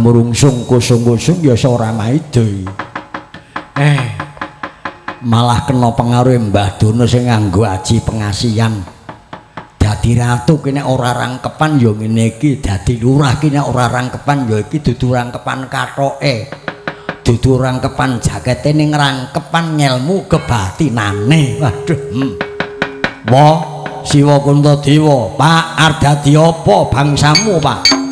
kemrungsung kusung-kusung ya ora maida. Malah kena pengaruh Mbah Dono sing nganggo aji pengasihan. Dadi ratu ki nek ora rangkepan ya ngene iki, dadi lurah ki nek ora rangkepan ya iki dudu rangkepan kathoke. Dudu rangkepan jakete ning rangkepan ngelmu kebatinane. Waduh. Wa Siwa Kuntadewa, Pak arep dadi apa bangsamu, Pak?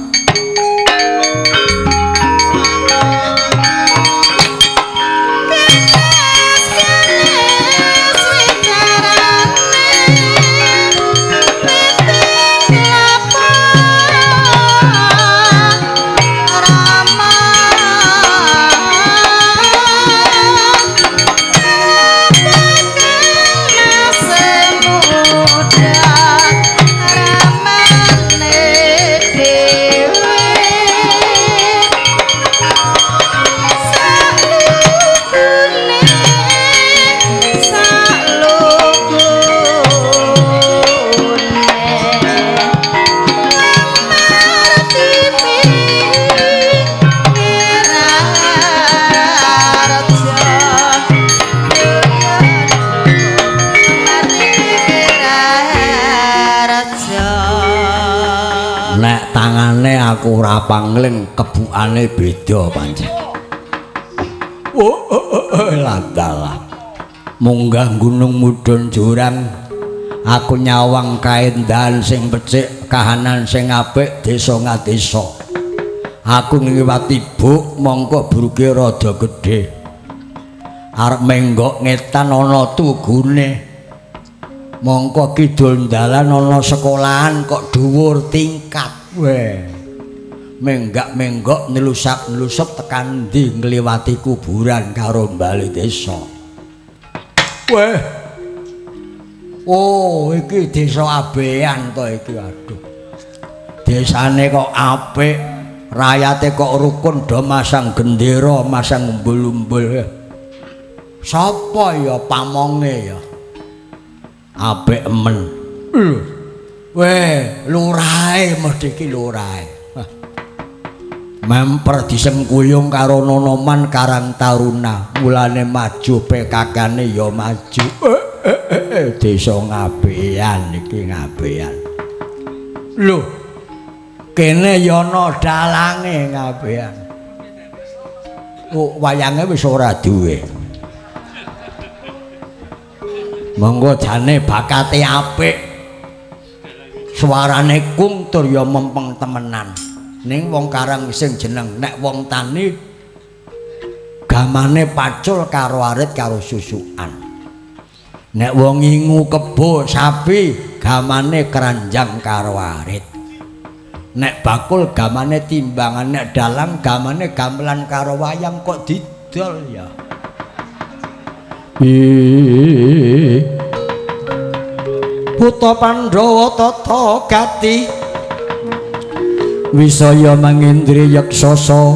Aku ora pangling, kebukane beda pancen. Oh, lantalah. Munggah gunung mudhun jurang, aku nyawang kaendahan sing becik, kahanan sing apik, desa ngadesa. Aku ngliwati buk mongko bruke rada gedhe. Arep menggok ngetan ana tugune. Mongko kidul dalan ana sekolahan kok dhuwur tingkat. Weh. Menggak-menggok nelusak-nelusup tekan ndi ngliwati kuburan karo bali desa. Weh. Oh, iki desa Abean to iki, aduh. Desane kok apik, rayate kok rukun do masang gendera, masang umbul-umbul. Sapa ya pamonge ya? Apik emen. Weh, lurahe mesti iki lurahe. Memper disengkuyung karo nonoman Karang Taruna, mulane maju PKK-ne ya maju. Desa Ngabean iki Ngabean. Lho, kene ya ana dalange Ngabean. Oh, wayange wis ora duwe. Monggo jane bakate apik. Suarane kung tur ya mempeng temenan. Ning wong karang sing jeneng nek wong tani gamane pacul karo arit karo susukan. Nek wong ngingu kebo sapi gamane keranjang karo arit. Nek bakul gamane timbangan, nek dalang gamane gamelan karo wayang kok didol ya. Putra Pandhawa tata gati Wisaya mangindri yaksasa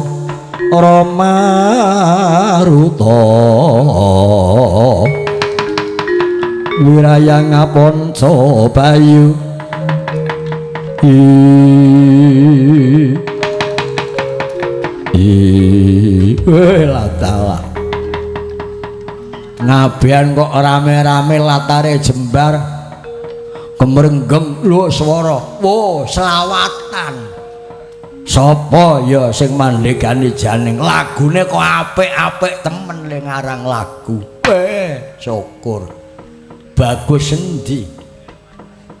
Rama Ruta Wiraya ngaponca bayu Latala Ngabean kok rame-rame latare jembar kemrenggeng lho swara. Wo selawatan. Sapa ya sing mandhegani janing lagune kok apik-apik temen le ngarang lagu. Syukur. Bagus endi?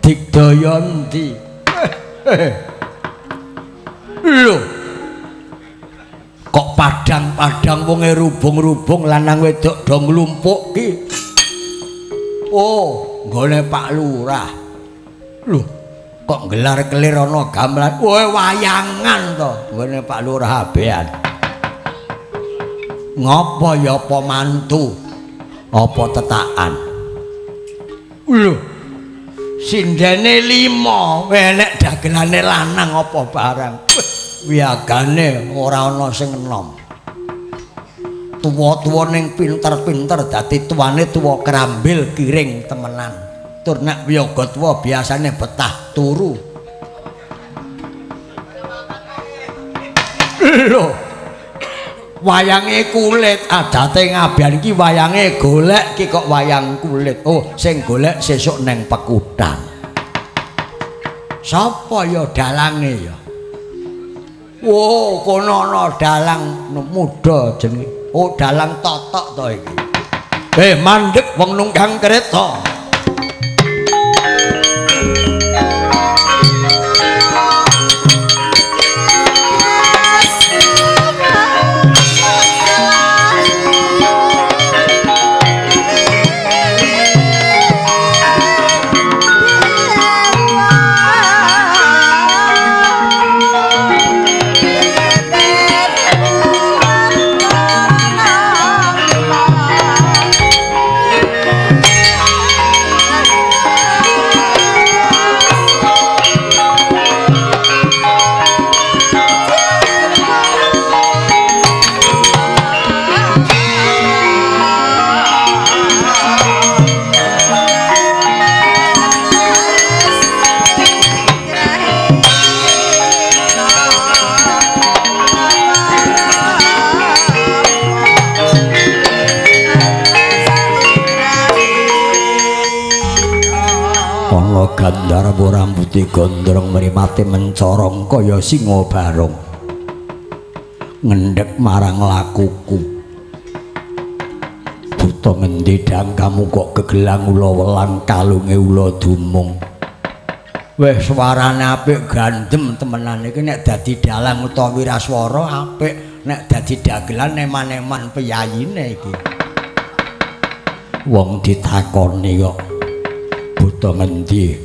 Digdaya endi? Lho. Kok padang-padang wonge rubung-rubung lanang wedok do nglumpuk ki. Oh, nggone Pak Lurah. Lho, kok gelar kelir ana gamelan. Woe wayangan to nggone Pak Lurah Abean. Ngopo ya apa mantu? Apa tetakan? Lho. Sindene 5, nek dagelane lanang apa barang. Wiyagane ora ana sing enom. Tuwa-tuwa ning pinter-pinter dadi tuane tuwa krambil kiring temenan. Tur nek wiyaga tuwa biasane betah turu. Lho. Wayange kulit adate ngabian iki wayange golek iki kok wayang kulit. Oh, sing golek sesuk neng pekutan. Sapa ya dalange ya? Wo, kono ana dalang muda jenenge. Oh, dalang Totok to iki. Mandek wong nunggang kereta. Gandharwa rambuté gondrong mripate mencorong kaya singa barong ngendhek marang lakuku. Buta ngendi dangkamu kok gegelang ula welang kalunge ula dumung. Weh, suarane apik gandem temenan iki nek dadi dalang utawa wiraswara apik, nek dadi dagelan eman-eman piyayine iki. Wong ditakoni kok buta ngendi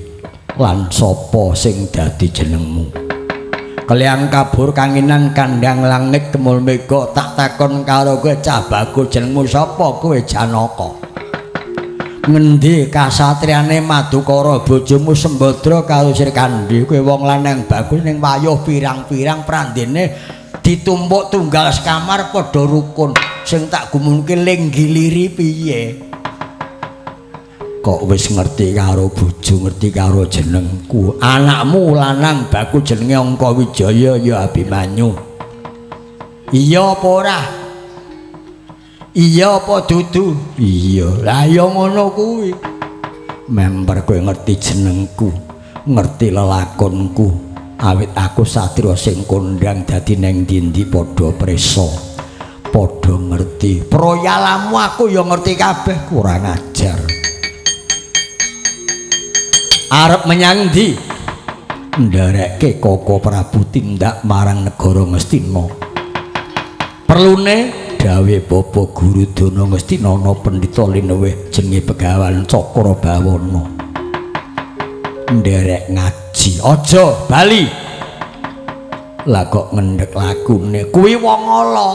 lan sapa sing dadi jenengmu? Kelyang kabur kanginan kandhang langit kemul mega tak takon karo kowe cah bagus jenengmu sapa? Kowe Janaka. Ngendi kasatriyane Madukara bojomu Sembadra karo Srikandhi? Kowe wong lanang bagus ning wayuh pirang-pirang prandene ditumpuk tunggal sekamar padha rukun. Sing tak gumunke linggiliri piye? Kok wis ngerti karo bojo, ngerti karo jenengku. Anakmu lanang bagus jenenge Angkawijaya ya Abimanyu. Iya apa ora? Iya apa dudu? Iya. Lah ya ngono kuwi. Member kowe ngerti jenengku, ngerti lelakonku. Awit aku satriya sing kondang dadi neng ndi-ndi padha prisa. Padha ngerti. Proyalamu aku ya ngerti kabeh, kurang ajar. Arep menyang ndi? Nderekke Koko Prabu tindak marang negara Ngastina. Perlune dawuhe Bapak Guru Dana Ngastina ana pendhita linuwih jenenge Begawan Cakra Bawana. Nderek ngaji, aja bali. Lah kok ngendhek lakune? Kuwi wong ala.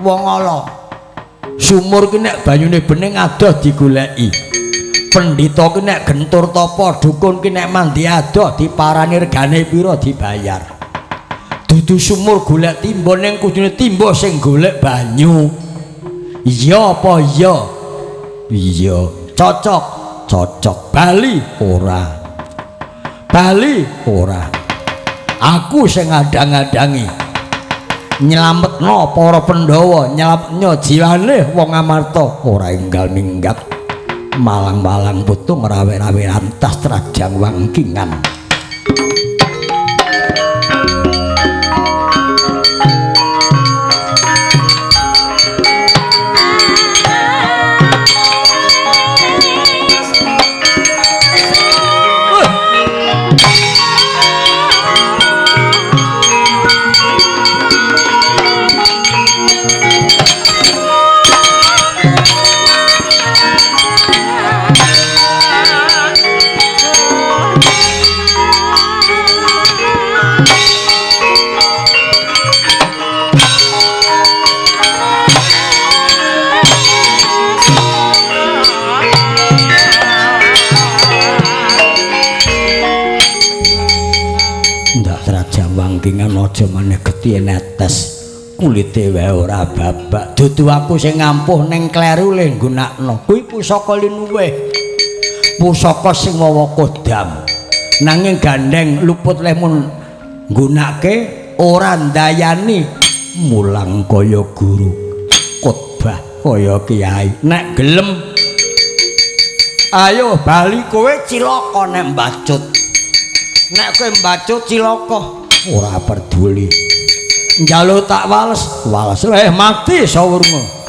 Wong ala. Sumur ki nek banyune bening adoh digoleki. Pendhita ki nek gentur tapa, dukun ki nek mandi adoh diparani regane pira dibayar. Dudu sumur golek timba ning kudune timba sing golek banyu. Iya apa iya? Iya. Cocok, cocok. Bali ora. Bali ora. Aku sing ngadang-adangi nyelametno para Pandhawa, nyelametno jiwane wong Amarta ora enggal minggat. Malang-malang putu ngrawe-rawe rantas trajang wangkingan. Wangkingan aja maneh getihe netes kulite wae ora babak. Dudu aku sing ngampuh ning kleru le nggunakno kuwi pusaka linuwih, pusaka sing wawa kodam, nanging gandeng luput lemun nggunake ora ndayani mulang kaya guru, khotbah kaya kiai. Nek gelem ayo bali kowe cilaka nek mbacut. Nek kowe mbacut cilaka, ora peduli. Njaluk tak wales, wales mati sawurma.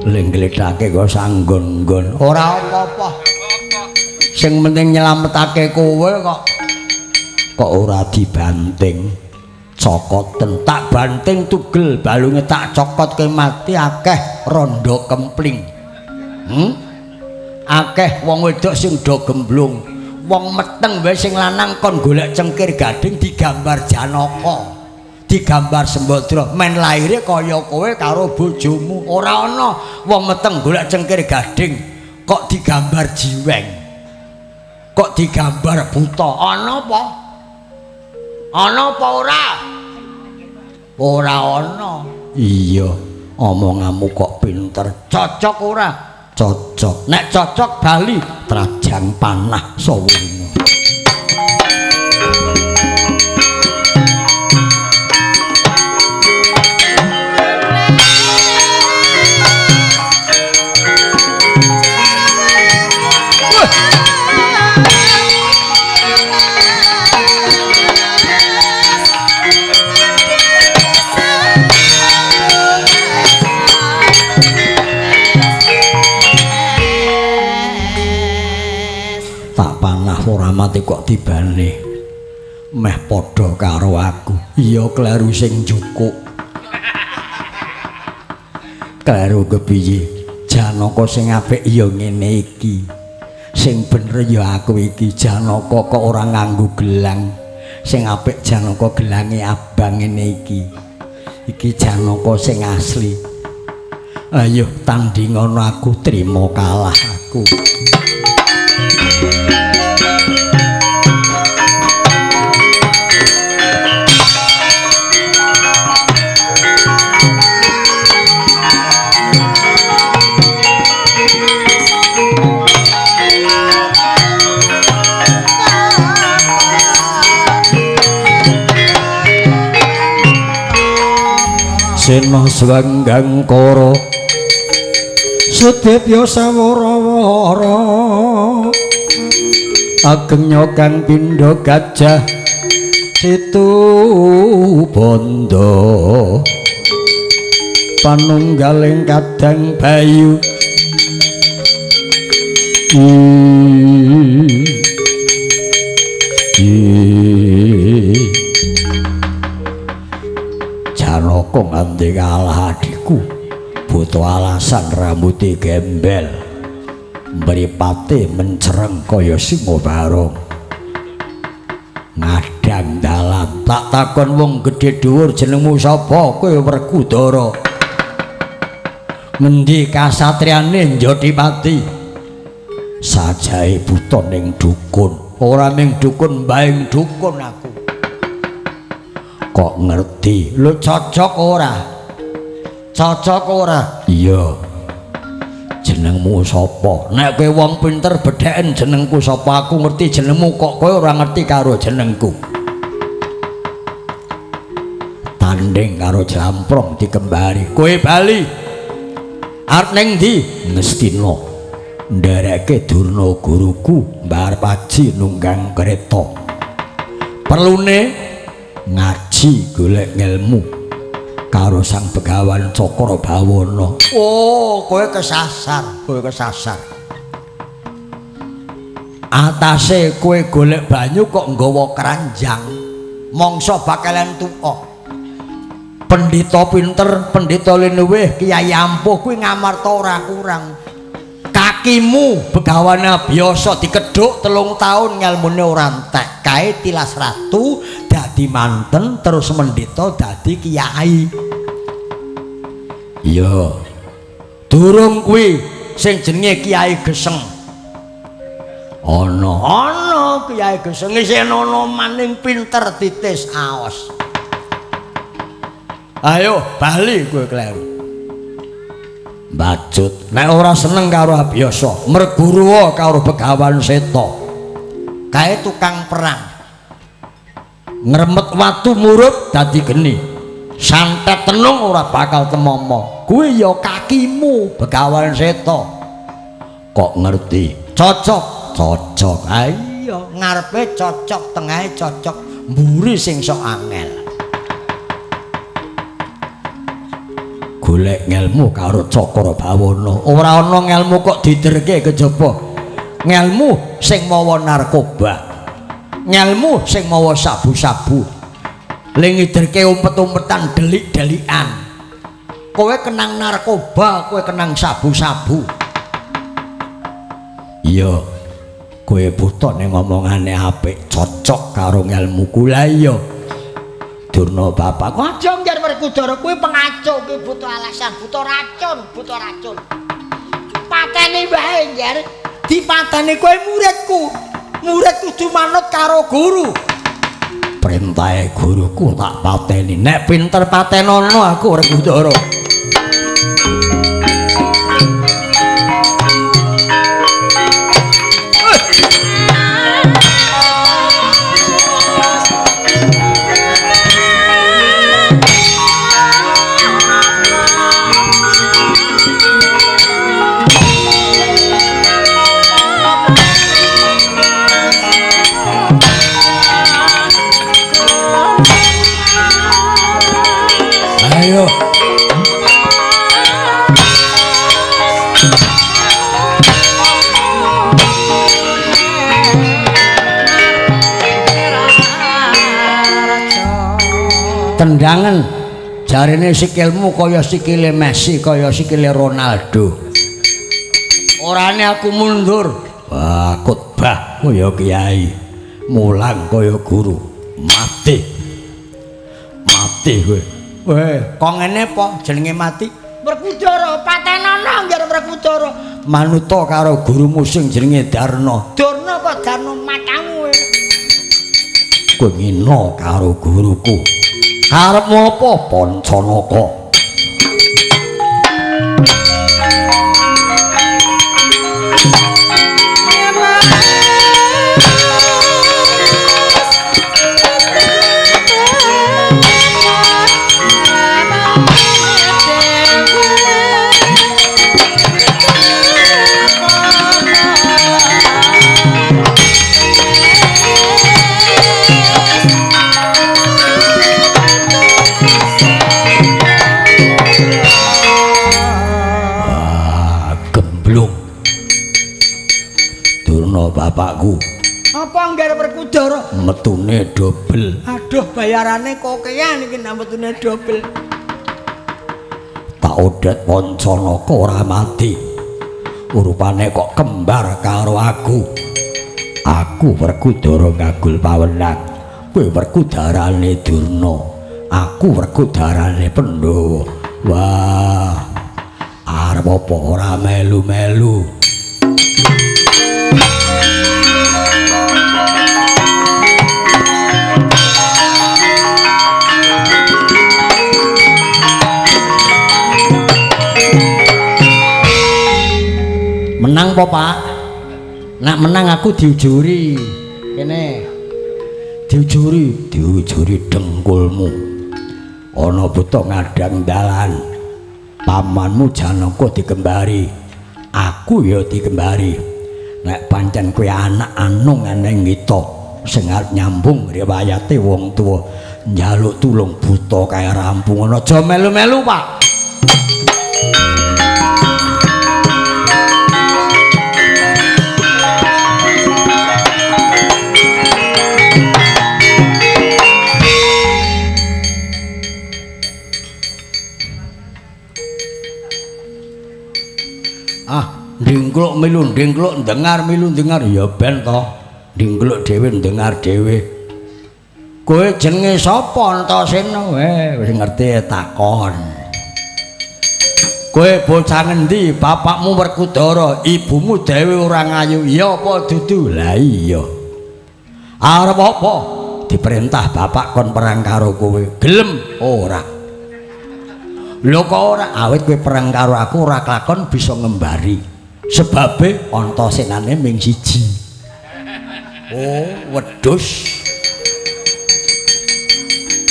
Lengglethake kok sanggon-nggon. Ora apa-apa. Sing penting nyelametake kowe kok. Kok ora dibanting. Cokoten tak banting tugel balunge tak cokot ke mati akeh rondo kempling. Akeh wong wedok sing do gemblung. Wong meteng wae sing lanang kon golek cengkir gading digambar Janaka. Digambar Sembadra, men laire kaya kowe karo bojomu. Ora ana wong meteng golek cengkir gading kok digambar jiweng, kok digambar buta. Ana apa? Ana apa ora? Ora ana. Iya, omonganmu kok pinter. Cocok ora? Cocok. Nek cocok bali trajang panah sawurna. Mati kok tibane meh padha karo aku. Iya kleru sing njukuk. Kleru kepiye? Janaka sing apik ya ngene iki. Sing bener ya aku iki. Janaka kok ora nganggo gelang. Sing apik Janaka gelange abang ngene iki. Iki Janaka sing asli. Ayo tandingono aku, trimo kalah aku. Sena swanggang kara sudepya sawara-wara ageng nyokang pindha gajah situ bondo panunggaling kadang bayu. Janaka nganti kalah adhiku butuh alasan rambuté gembel mripate mencereng kaya singa barong ngadang dalan. Tak takon wong gedhe dhuwur jenengmu sapa? Kowe Werkudara. Ngendi kasatriyane Njodipati? Sajahe buta ning dukun. Ora ning dukun mbaing dukun aku. Kok ngerti? Lho cocok ora? Cocok ora? Iya. Jenengmu sapa? Nek kowe wong pinter bedheken jenengku sapa, aku ngerti jenengmu kok kowe ora ngerti karo jenengku. Tanding karo jlamprong dikembari. Kowe bali. Arep ning ndi? Ngastina. Ndereke Durna guruku mbar paji nunggang kereta. Perlune ngaji golek ngelmu karo sang Begawan Cakra Bawana. Oh, kowe kesasar, kowe kesasar. Atase kowe golek banyu kok nggawa keranjang. Mongso bakalan tuwa. Pendhita pinter, pendhita linuwih, kiai ampuh kuwi ngamarta ora kurang. Kakimu Begawan biasa dikedhuk 3 taun ngelmune ora entek. Kae tilas ratu dadi manten terus mendhita dadi kiai. Iya. Durung kuwi sing jenenge Kiai Geseng. Ana, ana Kiai Geseng isih nonoman ning pinter titis aos. Ayo bali kowe kleru. Bacut nek ora seneng karo abiyasa, merguruwa karo Begawan Seta. Kae tukang perang. Ngremet watu murup dadi geni. Santet tenung ora bakal temomo. Kuwi ya kakimu Begawan Seta. Kok ngerti? Cocok, cocok. Ayo ngarepe cocok, tengahe cocok, mburi sing sok angel. Golek ngelmu karo Cakra Bawana. Ora ana ngelmu kok diderke kejaba. Ngelmu sing mawa narkoba. Ngelmu sing mawa sabu-sabu. Le ngiderke umpet-umpetan delik-delikan. Kowe kenang narkoba, kowe kenang sabu-sabu. Iya. Kowe buta ning ngomongane apik, cocok karo ngelmuku. Lah iya. Durna bapakku aja njar Werkudara kuwi pengaco, kuwi buta alasan, buta racun, buta racun. Pateni wae njar, dipateni kowe muridku. Murid kudu manut karo guru. Perintahe guruku tak pateni. Nek pinter patenono aku Werkudara. Ayo. Tendangan jarine sikilmu kaya sikile Messi, kaya sikile Ronaldo. Orane aku mundur. Wah, khotbah kaya kiai, mulang kaya guru. Mati. Mati kowe. Weh, kok ngene po jenenge mati? Werkudara, patenono njar Werkudara. Manuta karo gurumu sing jenenge Darna. Darna kok Darna matamu kowe. Kowe ngina karo guruku. Karepmu apa, Pancanaka? Bapakku. Apa ngger Werkudara? Metune dobel. Aduh, bayarane kokean iki nek metune dobel. Tak odet Pancanaka ora mati. Rupane kok kembar karo aku. Aku Werkudara ngagul pawenang. Kowe Werkudarane Durna. Aku Werkudarane Pandhawa. Wah. Arep apa ora melu-melu. Menang po Pak? Nak menang aku diujuri. Kene. Diujuri, diujuri dengkulmu. Ana buta ngadang dalan. Pamanmu Janaka dikembari. Aku ya dikembari. Nek pancen kowe anak anung eneng kita sing arep nyambung riwayate wong tuwa njaluk tulung buta kaya rampung aja melu-melu Pak. Ah, ndingkluk milu ndingkluk ndengar milu ndengar ya ben to. Ndingkluk dhewe ndengar dhewe. Kowe jenenge sapa Antasena? Wis ngerti takon. Kowe bocah ngendi? Bapakmu Werkudara, ibumu Dewi ora ngayu. Iya apa dudu? Lah iya. Arep apa? Diperintah bapak kon perang karo kowe. Gelem ora? Lho kok ora? Awit kowe perang karo aku ora kelakon bisa ngembari. Sebabe Antasenane ming siji. Oh, wedhus.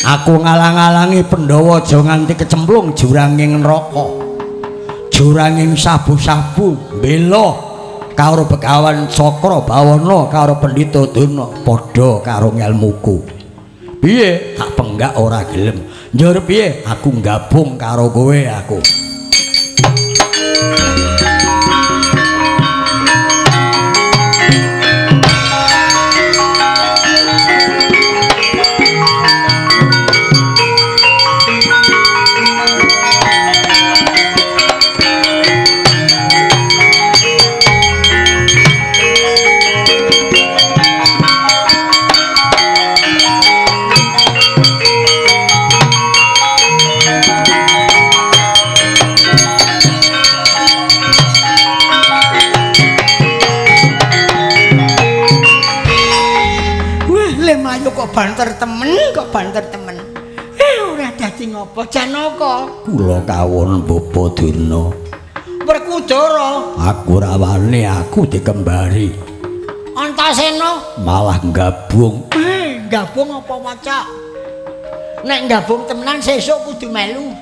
Aku ngalang-alangi Pandhawa aja nganti kecemplung juranging neraka. Juranging sabu-sabu mbela karo Begawan Cakra Bawana karo Pendhita Durna padha karo ngelmuku. Piye? Tak penggak ora gelem. Njur piye? Aku gabung karo kowe aku. Banter temen kok banter temen. Ora dadi ngopo Janaka. Kula kawon Bapa Durna. Werkudara. Aku ora wani, aku dikembari. Antasena malah gabung. Gabung apa waca? Nek gabung temenan sesuk kudu melu.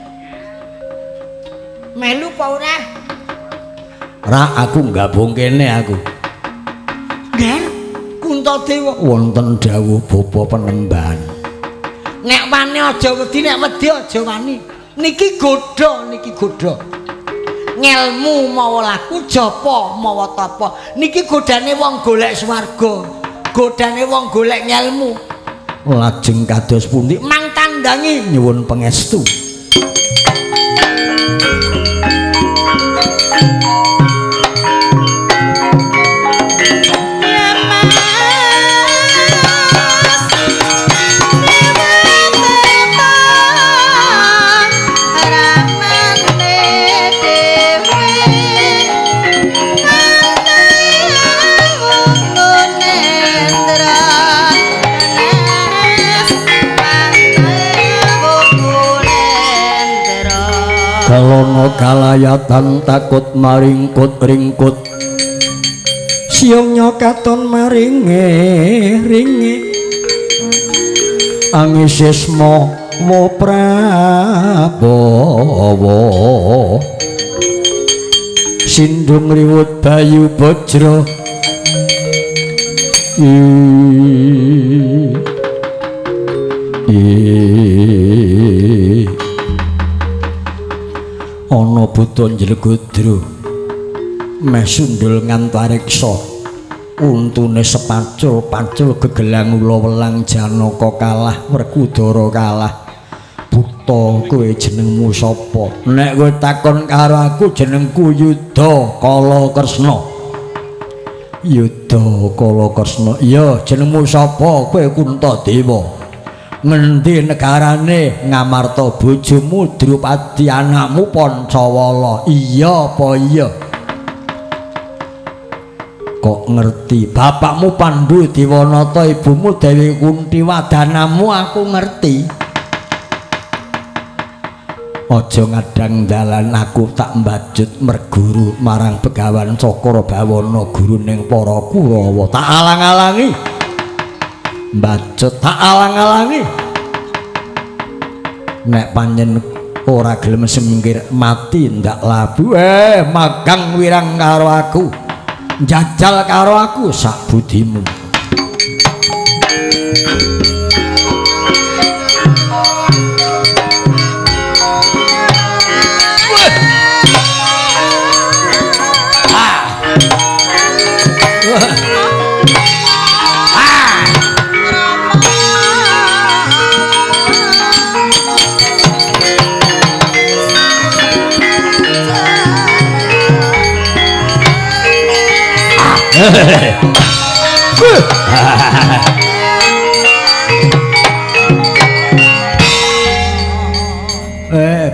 Melu apa ora? Ra aku gabung kene aku. Nger Kuntadewa wonten dawuh bapa penemban. Nek wani aja wedi, nek wedi aja wani. Niki godha, niki godha. Ngelmu mawa laku, japa mawa tapa. Niki godane wong golek swarga, godane wong golek ngelmu. Lajeng kados pundi? Mang tandangi nyuwun pangestu. Kalono kalayatan takut maringkut-ringkut, siongnya katon maringe ringe, angisismo wo prabowo, sindung riwut bayu bojro, ana buta njlegudra meh sundul ngantariksa, untune sepacul-pacul gegelang ula welang. Janaka kalah, Werkudara kalah. Buta kowe jenengmu sapa? Nek kowe takon karo aku jenengku Yuda Kala Kresna. Yuda Kala Kresna. Iya, jenengmu sapa? Kowe Kuntadewa. Ngendi negarane? Ngamarta bojomu Drupadi, anakmu Pancawala. Iya apa iya? Kok ngerti? Bapakmu Pandu Diwanata, ibumu Dewi Kunti, wadanamu aku ngerti. Aja ngadang dalan, aku tak mbacut merguru marang Begawan Cakra Bawana guruning para Kurawa. Tak alang-alangi. Mbacut tak alang-alangi. Nek panjen ora gelem semingkir mati ndak labu. Magang wirang karo aku, njajal karo aku sak budimu.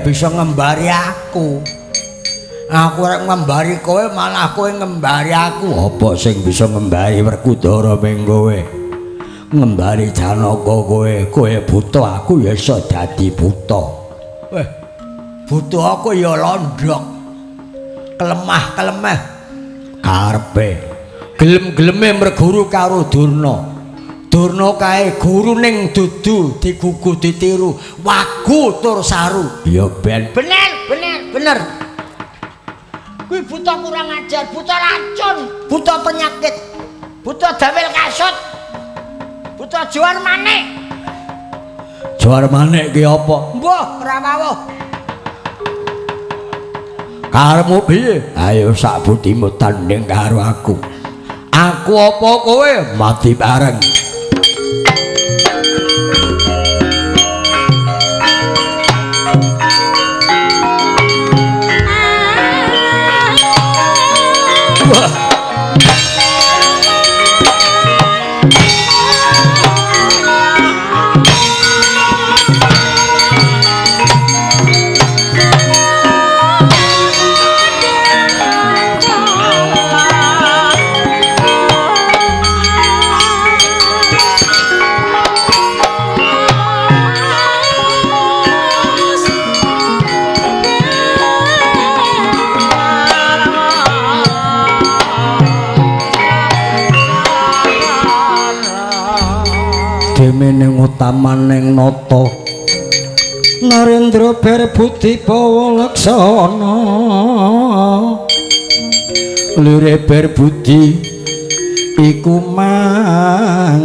Bisa ngembari aku. Aku arep ngembari kowe malah kowe ngembari aku. Apa sing bisa ngembari Werkudara ming kowe? Ngembari Janaka kowe, kowe buta, aku ya iso dadi buta. Weh, buta aku ya londok. Kelemah-kelemah karepe. Gelem-geleme merguru karo Durna. Durna kae guru ning dudu digugu ditiru, wagu tur saru. Ya ben. Bener, bener, bener. Kuwi buta kurang ajar, buta racun, buta penyakit, buta dawel kasut, buta juar manik. Juar manik ki apa? Mbuh, ora wawuh. Karepmu piye? Ayo sak butimu tanding karo aku. Aku apa kowe mati bareng. Demening utamaning nata Narendra berbudi bawa laksana lire berbudi iku mangkono.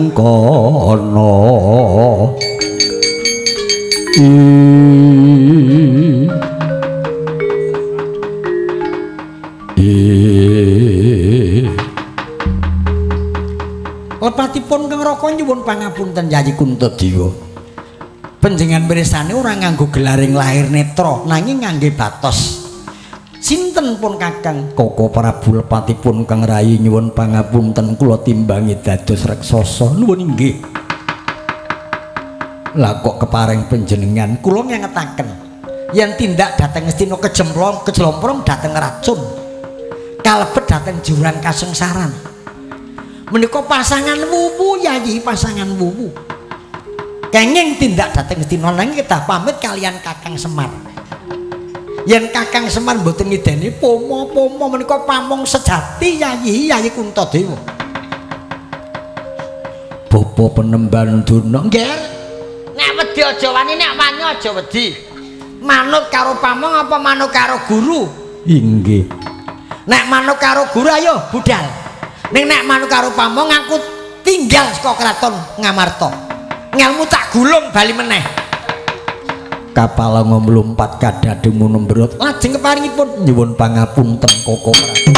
Lepatipun Kang Raka nyuwun pangapunten Yayi Kuntadewa. Panjenengan mirsani ora nganggo gelaring lahir netra nanging ngangge batos. Sinten pun Kakang? Koko Prabu lepatipun Kang Rayi nyuwun pangapunten kula timbangi dados raksasa. Nuwun inggih. Lah kok kepareng panjenengan kula ngengetaken yen tindak dhateng Ngastina kejemplong kejlomprong dhateng racun. Kalebet dhateng jurang kasengsaran. Menika pasangan wuwu Yayi, pasangan wuwu. Kenging tindak dhateng Ngastina nanging kedah pamit kalian Kakang Semar. Yen Kakang Semar mboten ngideni pomo-pomo menika pamong sejati Yayi, Yayi Kuntadewa. Bapa penemban Durna. Nggih. Nek wedi aja wani, nek wani aja wedi. Manut karo pamong apa manut karo guru? Inggih. Nek manut karo guru ayo budal. Ning nek manut karo pamong aku tinggal saka kraton Ngamarta. Ngelmu tak gulung bali meneh. Kapal nglumpat kadademu nembrut. Lajeng keparingipun nyuwun pangapunten Koko Prabu.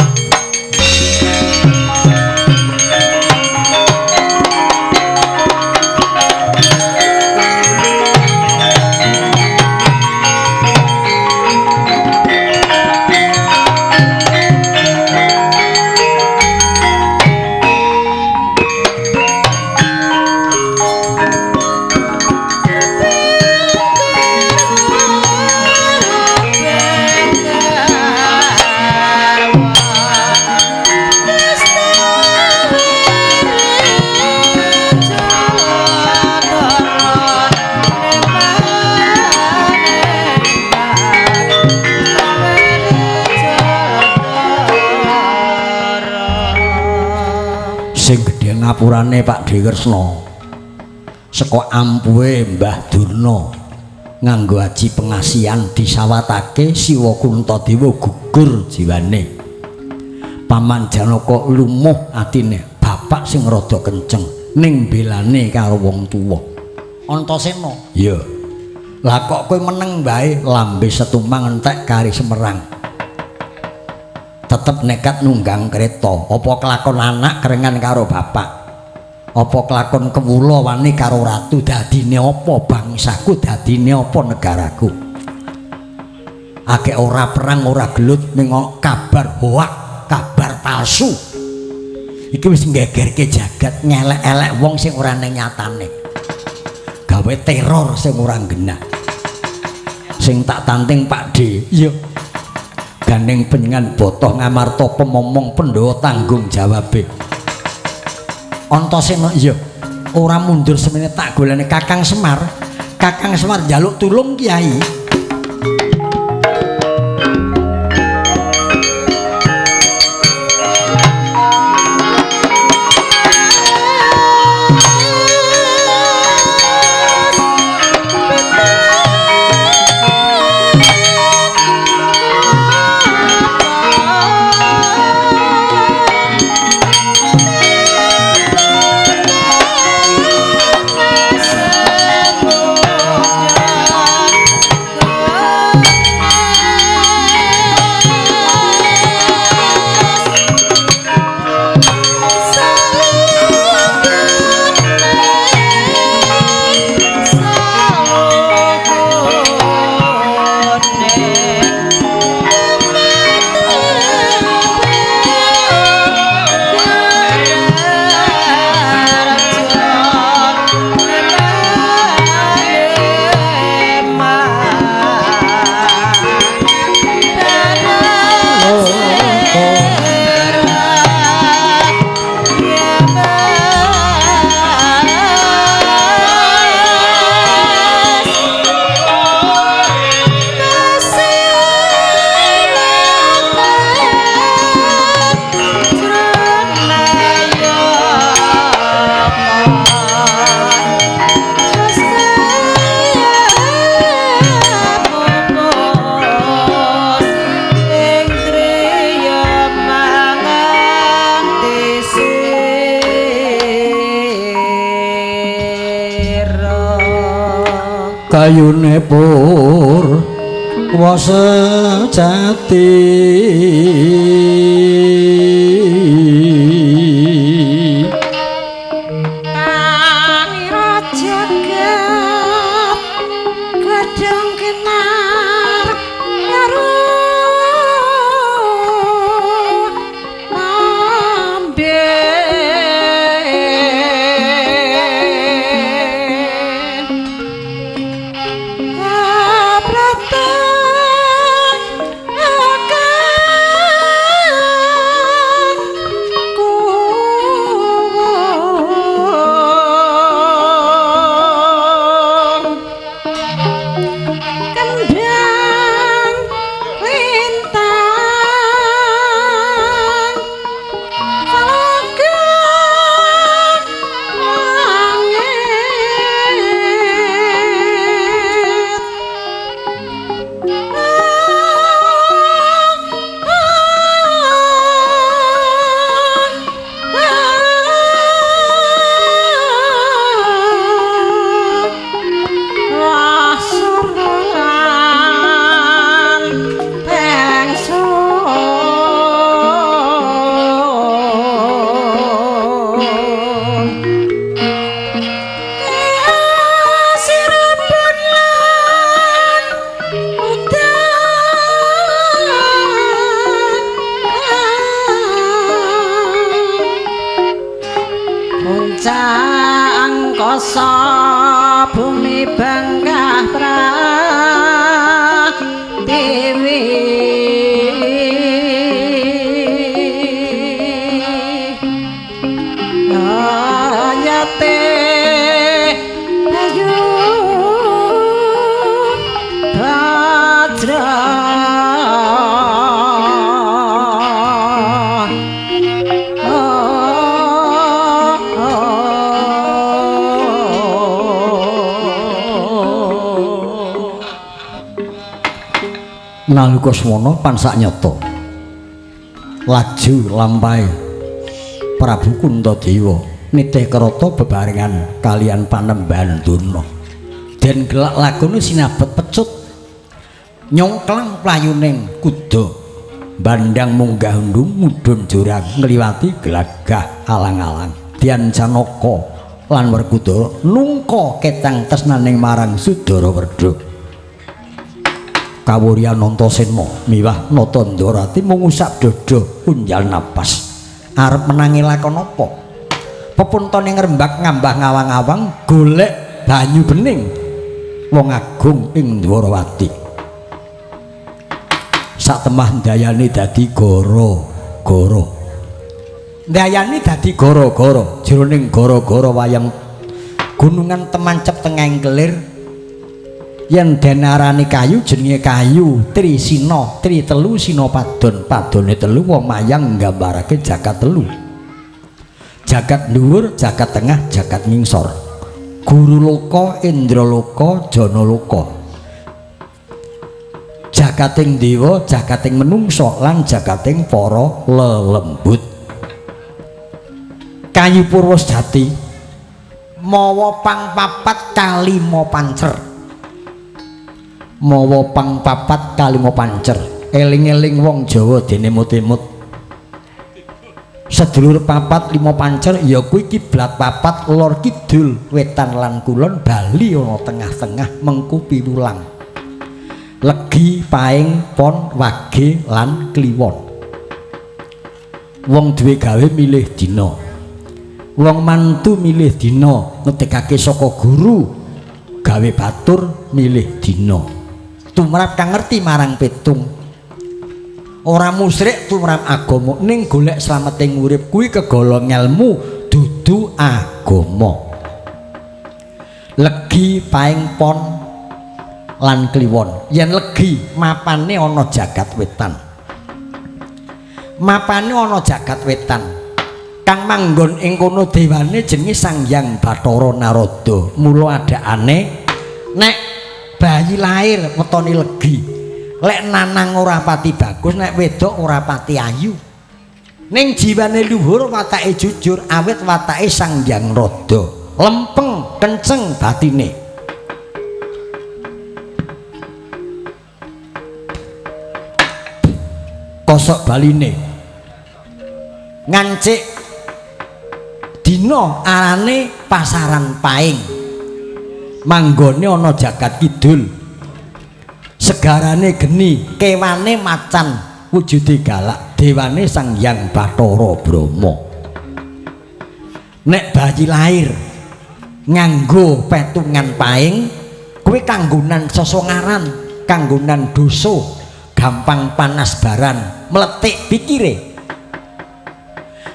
Sing gedhe ngapurane Pak De Kresna saka ampuhe Mbah Durna nganggo aji pengasihan disawatake Siwa Kuntadewa gugur jiwane. Paman Janaka lumuh atine, bapak sing rada kenceng ning belane karo wong tuwa. Antasena. Iya. Lah kok kowe meneng bae lambe setumang entek kari Semerang. Tetep nekat nunggang kereta. Apa kelakon anak kerengan karo bapak? Apa kelakon kewula wani karo ratu? Dadine apa bangsaku? Dadine apa negaraku? Akeh ora perang ora gelut ning kabar hoak, kabar palsu. Iki wis nggegerke jagat, ngelek-elek wong sing ora ning nyatane. Gawe teror sing ora genah. Sing tak tanting Pak D. Iya. Gandeng penyengan botoh Ngamarta pemomong Pandhawa tanggung jawabe. Antasena iya. ora mundur semene tak golene Kakang Semar. Kakang Semar njaluk tulung Kyai. Kayune purwa sejati Panira jagat gedhong kenar karo mambe Angkasa bumi bangkah pratiwi ayate ayu bajra nalika semono pansak nyata laju lampahe Prabu Kuntadewa nitih kerata bebarengan kalian Panembahan Durna. Den gelak lakone sinabet pecut nyongklang playuning kuda bandang munggah undung mudhun jurang ngliwati glagah alang-alang. Dian Janaka lan Werkudara nungka ketang tresnaning marang Sudara Werda. Kawuryan Antasena miwah Natandorati mung usap dada unjal napas arep menangi lakon apa. Pepuntone ngrembak ngambah ngawang-awang golek banyu bening wong agung ing Dwarawati. Satemah ndayani dadi gara-gara, ndayani dadi gara-gara jroning gara-gara wayang Gunungan temancep tengahing kelir. Yen den arani kayu jenenge kayu Trisina, tri telu sina padon, padone telu wong mayang nggambarake jagat telu. Jagat dhuwur, jagat tengah, jagat ngingsor. Guru loka, Indra loka, Jana loka. Jagating dewa, jagating menungsa lan jagating para lelembut. Kayu Purwosejati mawa pang papat kalima pancer. Mawa pang papat kalima pancer. Eling-eling wong Jawa dene mut-mut. Sedulur papat lima pancer ya kuwi kiblat papat lor kidul, wetan lan kulon, bali ana tengah-tengah mengku piwulang. Legi, paing, pon, wage lan kliwon. Wong duwe gawe milih dina. Wong mantu milih dina, ngedekake saka guru gawe batur milih dina. Tumrap kang ngerti marang petung. Ora musyrik tumrap agama ning golek slameting urip kuwi kegolong ngelmu dudu agama. Legi, paing, pon lan kliwon. Yen legi mapane ana jagat wetan. Mapane ana jagat wetan. Kang manggon ing kono dewane jenenge Sang Hyang Bathara Narada. Mula adakane nek bayi lahir wetone legi. Lek nanang ora pati bagus, nek wedok ora pati ayu. Ning jiwane luhur, watake jujur, awit watake Sang Hyang Rada. Lempeng, kenceng batine. Kosok baline. Ngancik dina arane pasaran paing. Manggone ana jagat kidul. Segarane geni, kewane macan, wujude galak, dewane Sang Hyang Bathara Brahma. Nek bayi lahir nganggo petungan paing, kuwi kanggonan sesongaran, kanggonan dosa, gampang panas baran, meletik pikire.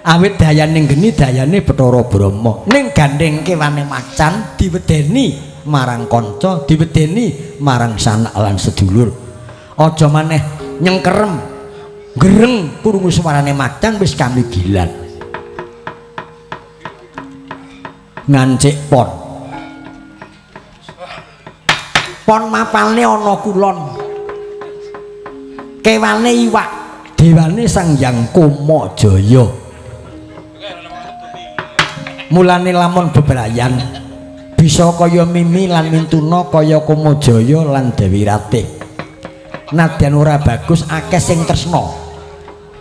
Awit dayane geni dayane Bathara Brahma. Ning gandeng kewane macan diwedeni marang kanca, diwedeni marang sanak lan sedulur. Aja maneh nyengkerem, gereng krungu suarane macan wis kamigilan. Ngancik pon. Pon mapane ana kulon. Kewane iwak, dewane Sang Hyang Kumajaya. Mulane lamun bebrayan bisa kaya Mimi lan Mintuna, kaya Kumajaya lan Dewi Ratih. Nadyan ora bagus akeh sing tresna.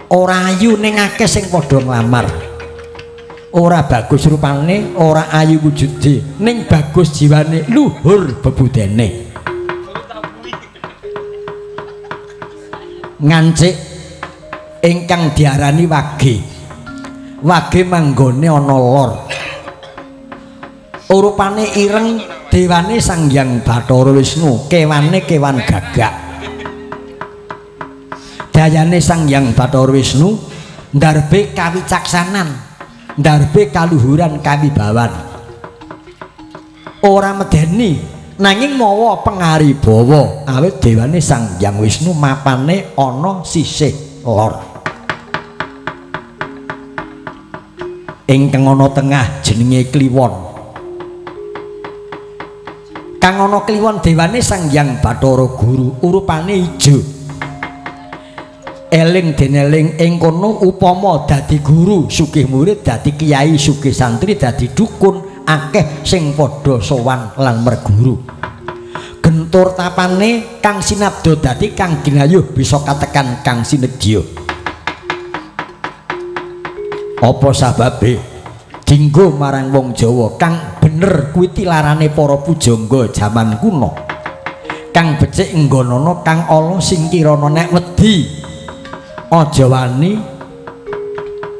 Ora ayu ning akeh sing padha nglamar. Ora bagus rupane, ora ayu wujude, ning bagus jiwane, luhur bebudene. Ngancik ingkang diarani wage. Wage manggone ana lor. Urupane ireng, dewane Sang Hyang Bathara Wisnu, kewane kewan gagak. Dayane Sang Hyang Bathara Wisnu ndarbe kawicaksanan, ndarbe kaluhuran kawibawan. Ora medeni nanging mawa pengaribawa, awit dewane Sang Hyang Wisnu mapane ana sisih lor. Ingkang ana tengah jenenge Kliwon. Kang ana Kliwon dewane Sang Hyang Bathara Guru, urupane ijo. Eling deneling ing kono upama dadi guru sugih murid, dadi kiai sugih santri, dadi dukun akeh sing padha sowan lan merguru. Gentur tapane kang sinabda dadi kang ginayuh bisa katekan kang sinedya. Apa sababe dinggo marang wong Jawa kang bener kuwi tilarane para pujangga jaman kuno. Kang becik nggonana, kang ala singkirana. Nek wedi aja wani,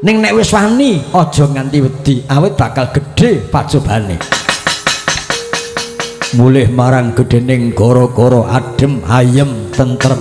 ning nek wis wani aja nganti wedi, awit bakal gedhe pacobane. Mulih marang gedhening gara-gara adem ayem tentrem.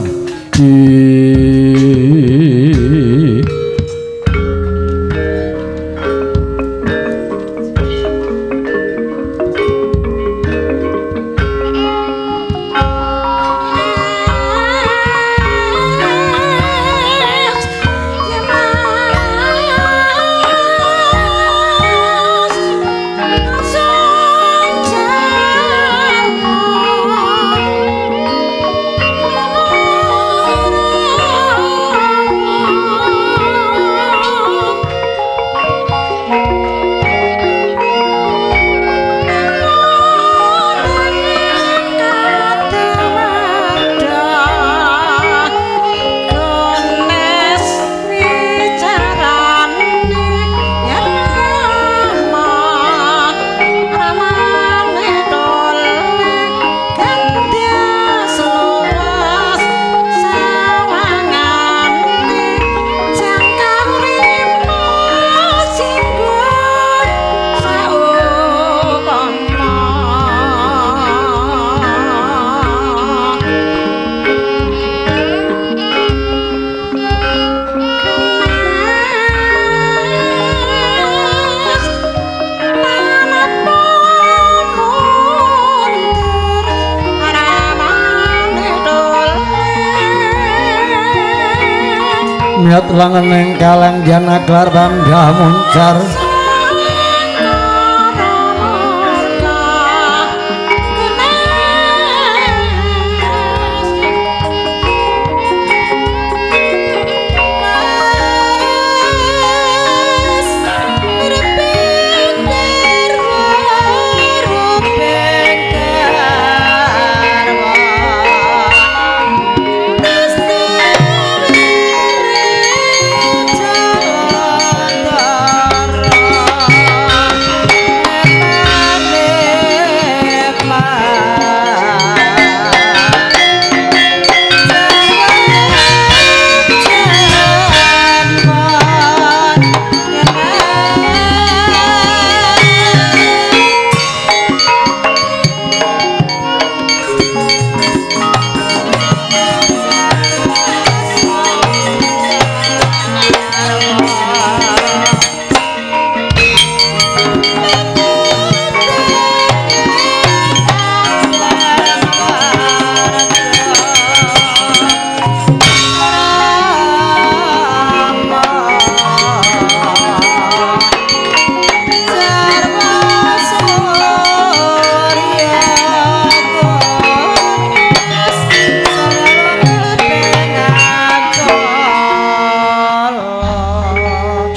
Miat langening kaleng janaklar bangga muncar.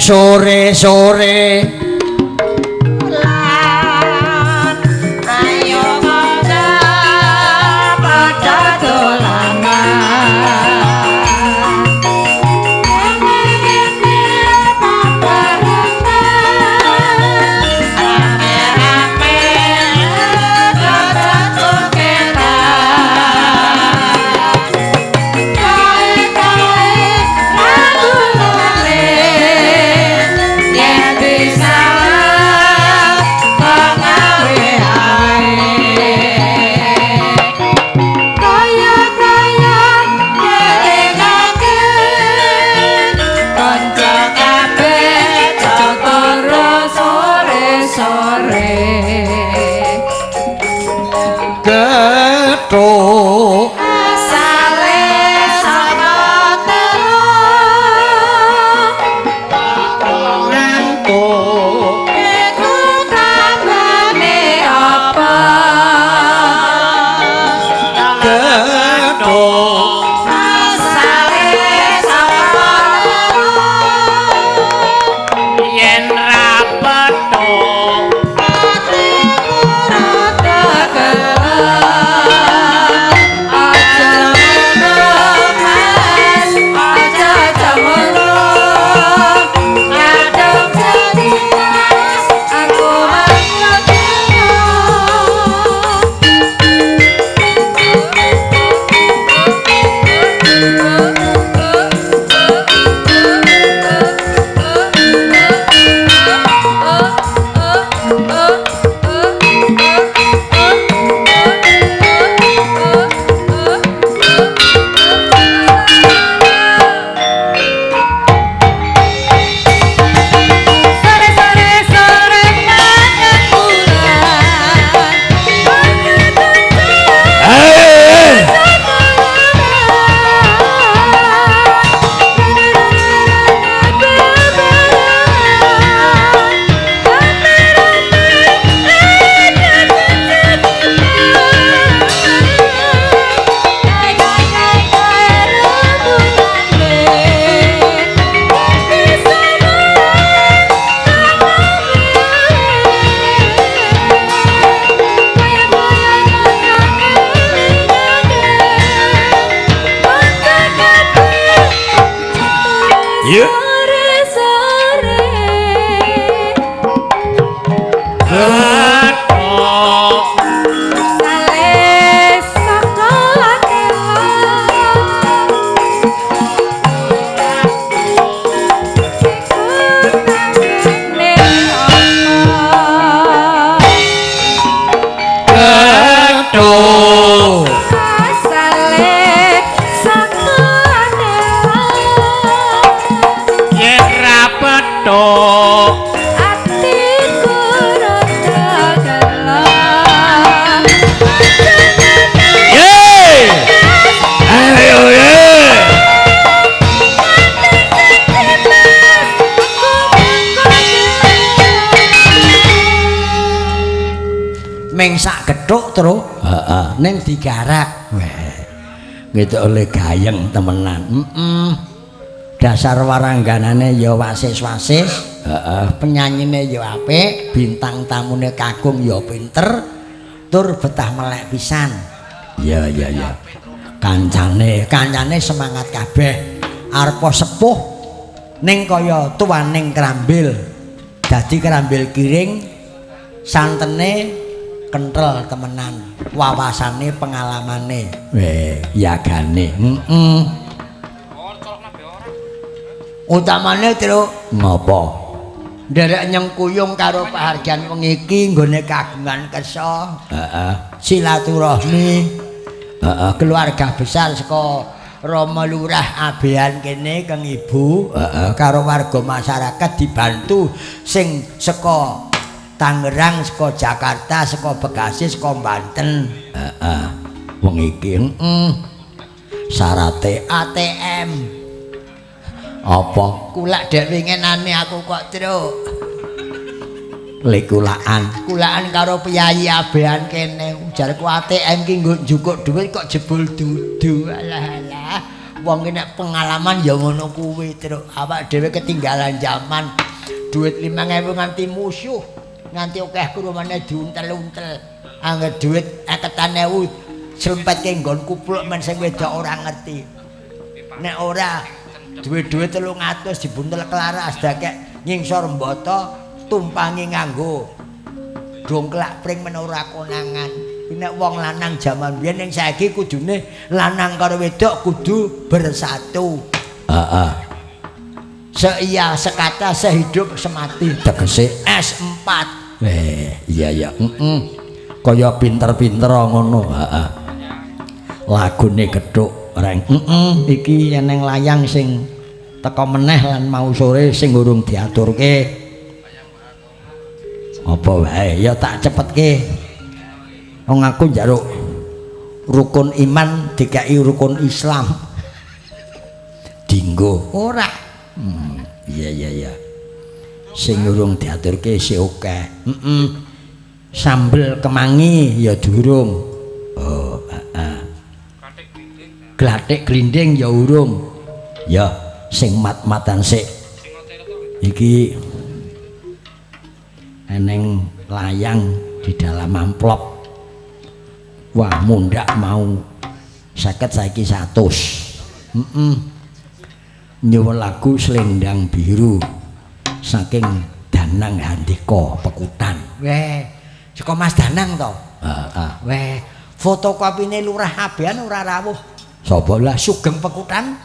Sore-sore lan ayo padha padha dolanan rame-rame padha jogetan kae-kae ragulane yen disalah pengawe-awe kaya-kaya ngelingake kanca kabeh jatara sore-sore gethuk asale saka telu ngantuk iku tambane apa gethuk asale saka telu yen ra petuk atiku rada gelo aja ngono Mas aja cemburu kadung jadi mas aku manut. Sore sore sore pada bulan. Hey! Iya. Sore-sore gethuk sale saka telo iku tambane apa Gethuk asale saka telo yen ra petuk atiku rada gelo. Yeay! Ayo ye! Ming sak gethuk, Truk. Heeh, ning digarak. Weh. Gitu oleh gayeng temenan. Heeh. Dasar warangganane ya wasis-wasis. Heeh, penyanyine ya apik, bintang tamune kakung ya pinter, tur betah melek pisan. Iya, iya, iya. Kancane, kancane semangat kabeh. Arepa sepuh ning kaya tuaning kerambil. Dadi kerambil kiring santene kenthel temenan, wawasane pengalamane. Weh, yagane. Heeh. Utamane, Truk, ngopo? Nderek nyengkuyung karo pahargyan wengi iki nggone kagungan kersa. Heeh. Silaturahmi. Heeh, keluarga besar saka Rama Lurah Abean kene keng Ibu, heeh, karo warga masyarakat dibantu sing saka Tangerang, saka Jakarta, saka Bekasi, saka Banten. Heeh. Wengi iki, heeh. Syarate ATM. Apa? Kulak dek winginane aku kok, Truk. Lekulaan. Kulaan karo piyayi Abean kene. Ujarku ATM ki nggo njukuk dhuwit kok jebul dudu. Alah alah. Wong ki nek pengalaman ya ngono kuwi, Truk. Awak dhewe ketinggalan zaman. Dhuwit 5000 nganti musuh, nganti akeh krumane diuntel-untel. Angger dhuwit 50.000 slempetke nggon kupluk men sing wedok ora ngerti. Nek ora duit-duit 300 dibuntel kelaras dakek nyingsor mbata tumpangi nganggo dongklak pring men ora konangan. Nek wong lanang jaman biyen ning saiki kudune lanang karo wedok kudu bersatu. Heeh. Seia sekata sehidup semati tegese S4. Iya iya, heeh. Kaya pinter-pinter ngono, heeh. Lagune gethuk reng. Heeh, iki eneng layang sing teka meneh lan mau sore sing urung diaturke. Apa wae ya tak cepetke. Wong aku njaluk rukun iman dikai rukun Islam. Dinggo ora. Iya iya iya. Sing urung diaturke isih akeh. Heeh. Sambel kemangi ya durung. Oh, heeh. Glathik glinding ya urung. Ya sing mat-matan sik. Iki eneng layang di dalam amplop. Wah, mundak mau 50 saiki 100. Heeh. Nyuwun lagu Selendang Biru saking Danang Handika Pekutan. Weh, saka Mas Danang to? Heeh. Weh, fotokopine Lurah Abean ora rawuh. Sapa lah Sugeng Pekutan?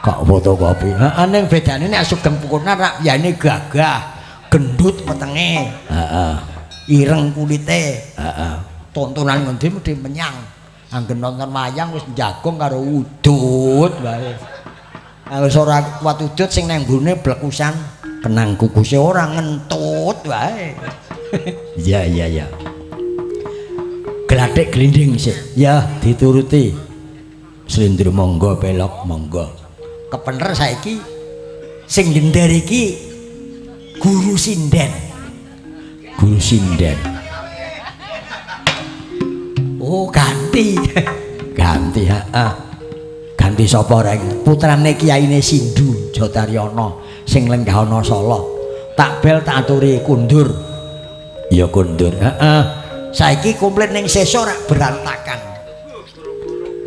Kok fotokopi? Heeh, ning bedane nek Sugeng Pekutan rak yane gagah, gendut wetenge. Heeh. Ireng kulite. Heeh. Tontonan ngendi mesti menyang. Anggen nonton wayang wis njagong karo udut wae. Wis ora kuat udut sing nang nggone blekusan kenang kukuse ora ngentut wae. Iya iya iya. Glathik glinding sik. Ya dituruti. Slendro monggo pelok monggo. Kepener saiki sing nyender iki guru sinden. Guru sinden. Oh, ganti. Ganti, heeh. Ganti sapa reng? Putrane Kiyaine Sindu Jotaryono sing lenggah ana Solo. Tak bel tak aturi kundur. Ya kundur, heeh. Saiki komplit ning sesuk rak berantakan.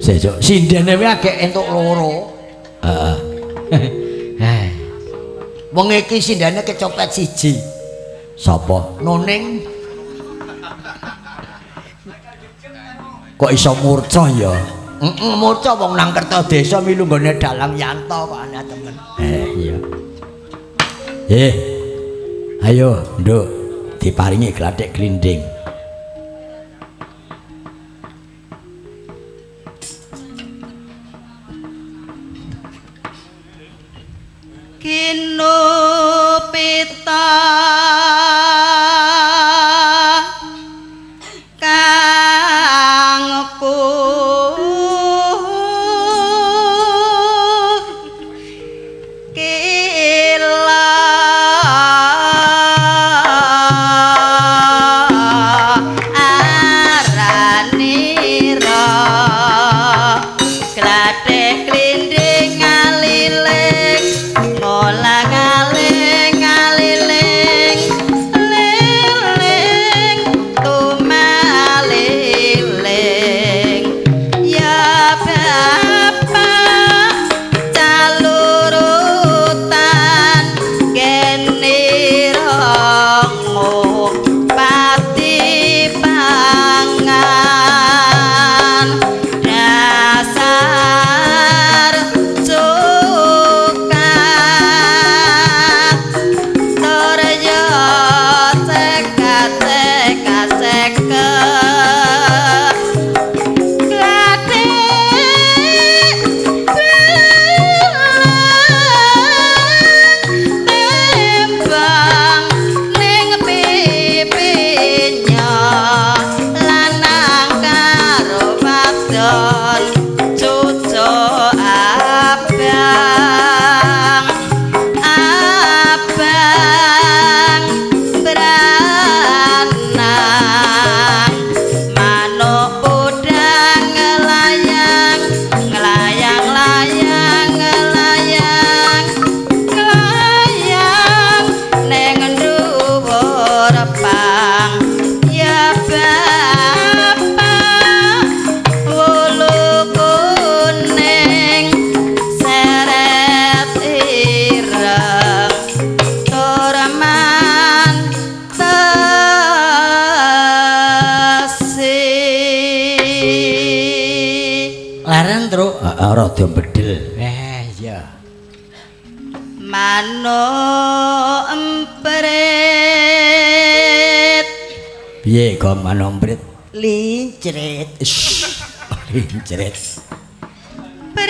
Sesuk sindene wae agek entuk loro. Heeh. Heh. Wong iki sindene kecopet siji. Sapa? Noning. Kok iso murca ya? Heeh, murca wong nang Kerta Desa milu nggone Dalang Yanto kok ana temen. Iya. Ayo, Nduk, diparingi glathik glinding. Kinupita kangku kila rada bedel. Iya. Manuk emprit. Piye kok manuk emprit? Lincret. Lincret. Prit.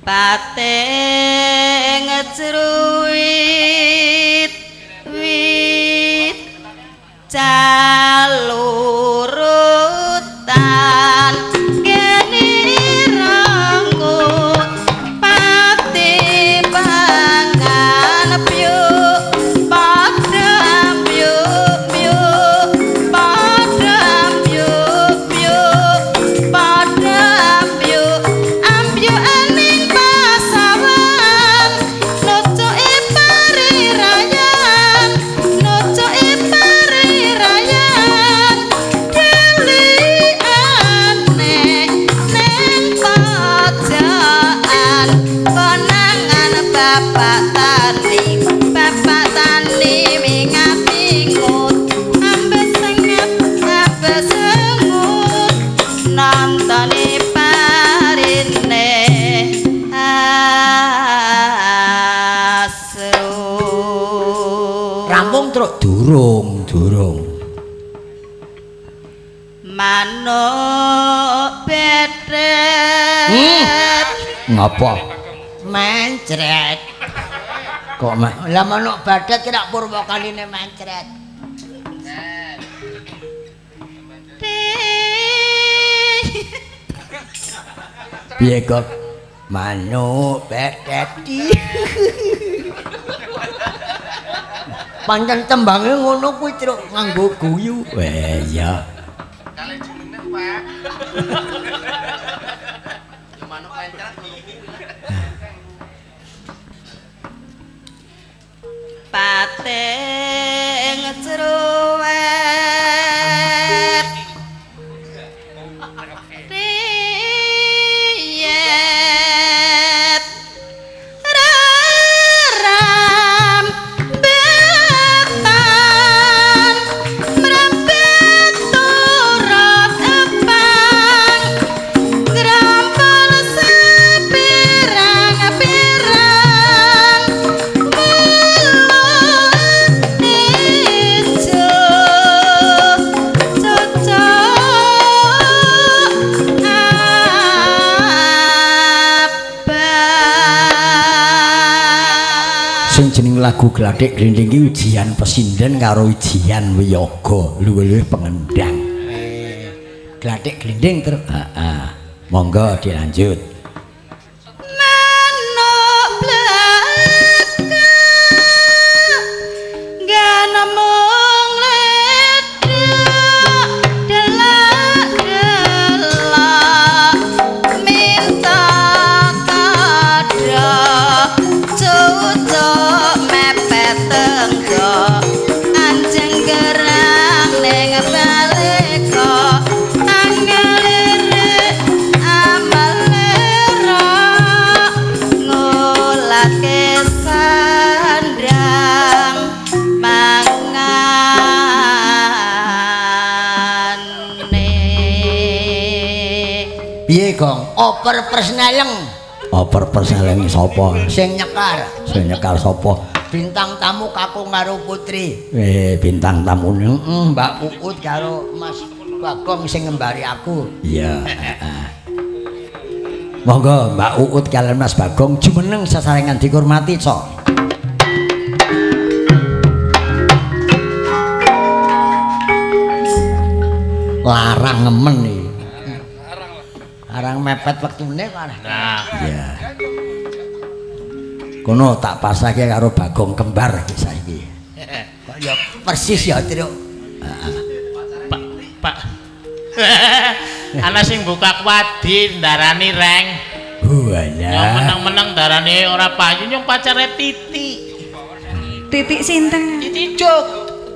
Pating cruwit wit calurutan geni rangkut pati pangan pyuk padha pyuk pyuk padha pyuk pyuk padha pyuk ambyukaning pasawan nucuke parirayan nucuke parirayan delikane ning pojokan konangan bapak tani mingat-mingut ambes sengat ambes sengut nontone parine asru. Rampung truk durung, durung. Manuk betret. Ngapa? Mencret. Kok mak Lah manuk badet ki rak purwakaline mencret. Piye kok manuk bedet? Pancen tembange ngono kuwi truk nganggo guyu. Weh iya. Kalih jumeneng, Pak. Ya manuk mencret ngono kuwi. Pating cruwet riyet raram betan mrembet turut epang grampol sepirang-pirang Sing jeneng lagu Glathik Glindhing iki ujian pesinden karo ujian wiyaga, luwih-luwih pengendang. Glathik Glindhing terus. Heeh. Monggo dilanjut. Manuk blaka ganamung ledhek delak-delak minta kadha cucuk mepet tenggo anjeng gerang ning baleka angelirik amalera ngulake sandang mangane. Piye, Gong? Oper persneleng Oper persneleng sapa? sing nyekar. Sing nyekar sapa? Bintang tamu kakung karo putri. Bintang tamune. Heeh, Mbak Uut karo Mas Bagong sing ngembari aku. Iya, heeh. Monggo Mbak Uut kalian Mas Bagong jumeneng sesarengan dihormati, Cok. Larang ngemen iki. Arang mepet wektune kok. Nah, Iya. Kono tak pasake karo Bagong kembar iki saiki. Kok ya persis ya, Truk. Pak, Pak. Ana sing buka kuadi ndarani reng. Walah. Nyong meneng-meneng darane ora payu nyong pacare Titi. Titik sinten? Titi Jog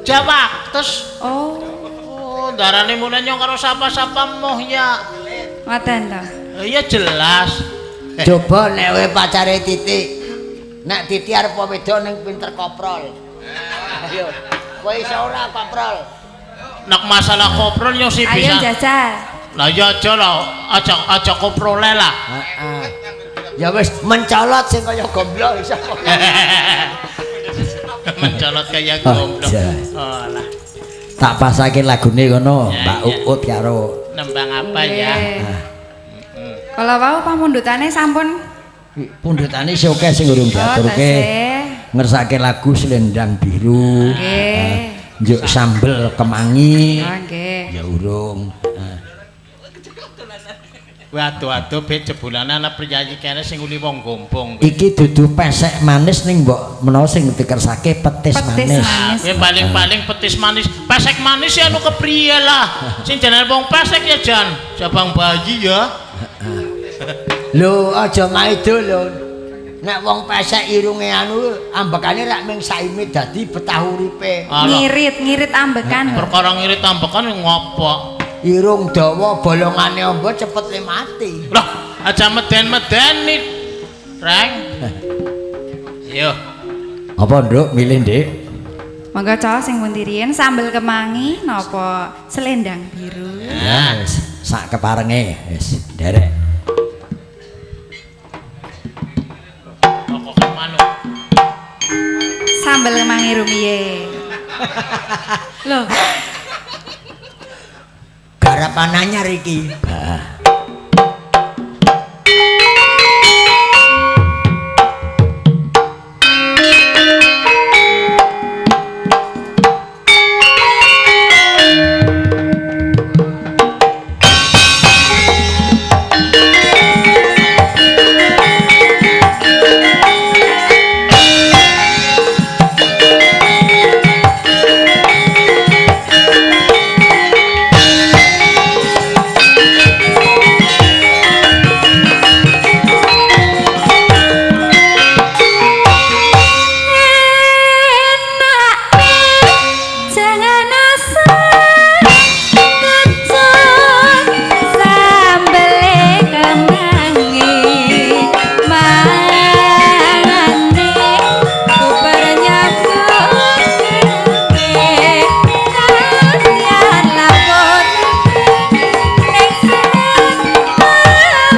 Jawa terus Oh, oh darane mune nyong karo sapa-sapa moh ya. ngoten to. Iya jelas. Coba nek kowe pacare Titi. Nek Titi arep wedok ning pinter koprol. Ayo, kowe iso ora koprol? Nek masalah koprol yo sih Ayo bisa. jajal. Lah ya aja lah, aja koprole lah. Heeh. Ya wis mencolot sing kaya gomblo iso. Mencolot kaya gomblo. Aja. Oh lah. Tak pasake lagune kono, Ya, Mbak ya. Uut karo Nembang apa ya? Nggih. Kala wau pamundhutane sampun. Pundhutane isih akeh sing urung Oh, diaturke. tasih. Ngersake lagu Selendang Biru. Nggih. Njuk sambel kemangi. Oh, nggih. Ya urung. Waduh-waduh be jebulane ana priyayi kene sing uli wong gombong. Iki dudu pesek manis ning mbok menawa sing dikersake petis, Petis manis. manis. Kowe paling-paling petis manis, pesek manis ya anu kepriye lah. Sing jenenge wong pesek ya jan, jabang bayi ya. Lho aja maido lho. Nek wong pesek irunge anu ambekane rak ming saime dadi betah uripe. Alah, Ngirit, ngirit ambekan. perkara ngirit ambekan ngopo? Irung dawa bolongane amba cepet le mati. Lah, aja meden-medeni. Reng. Yo, Apa nduk milih Ndik? Monggo cah sing pundi riyen sambel kemangi napa selendang biru. Ya wis sak keparenge wis nderek. pokoke manuk. Sambel kemangi rumiye. Loh, Garapan anyar iki. Heeh. Enak jangan asal kecut sambele kemangi mangane bubar nyambut kalian lapor ning sing bapake.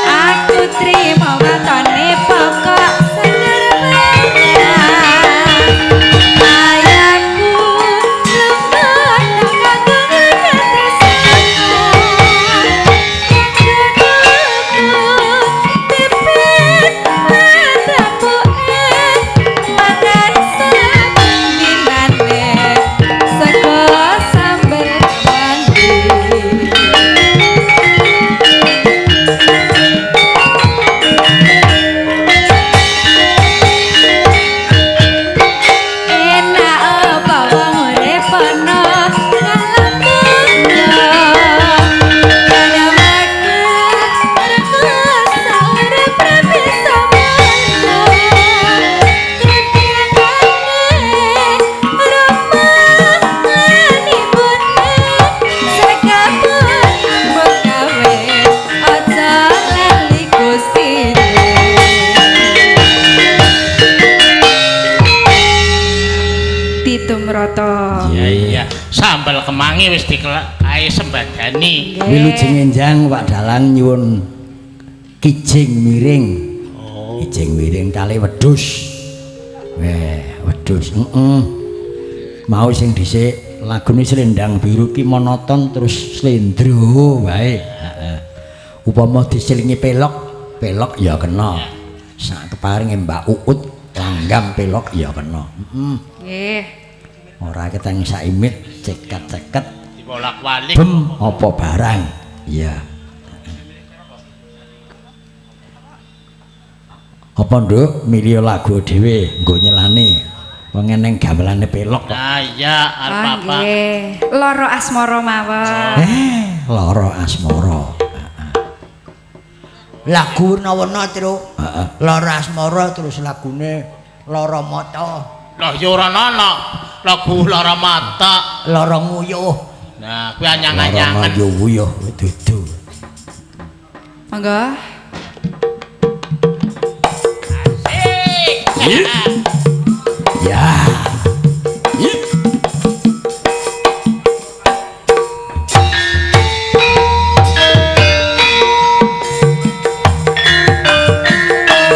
Aku trimo watone pokok seger banget. Ayahku lembut nang kagungan katresnan. Jodohku pipit matapuke mangan sabendinane sego sambel kemangi. Enak apa wong urip ana ngalam donya. Kaya makan rekoso urip ra bisa mlayu. Kretiakane romane ibune sekabeh mbok gawe aja lali Gustine. Titumrata. Iya iya, sambel kemangi wis dikelakae sembadani. Wilujeng enjang Pak Dalang nyuwun kijing miring. Kijing miring kali wedhus. Weh, wedhus. Heeh. Mau sing dhisik lagune Selendang Biru ki monoton terus slendro wae. Heeh. Upama diselingi pelok, pelok ya kena. Sak keparinge Mbak Uut langgam pelok ya kena. Heeh. Nggih. Ora keteng saimit ceket-ceket Dibolak-balik. bem apa barang. Iya. Apa, Nduk? Milih lagu dhewe nggo nyelani. Wong eneng gamelane pelok kok. Nah iya, arep Ah, apa? nggih. Lara asmara mawon. Lara asmara. Lagu werna-werna, Truk. Heeh. Lara asmara terus lagune lara mata, Lah ya ora ana lagu lara mata. lara nguyuh. Nah, kuwi Lara anyang-anyangan. nguyuh dudu. Monggo. Ya.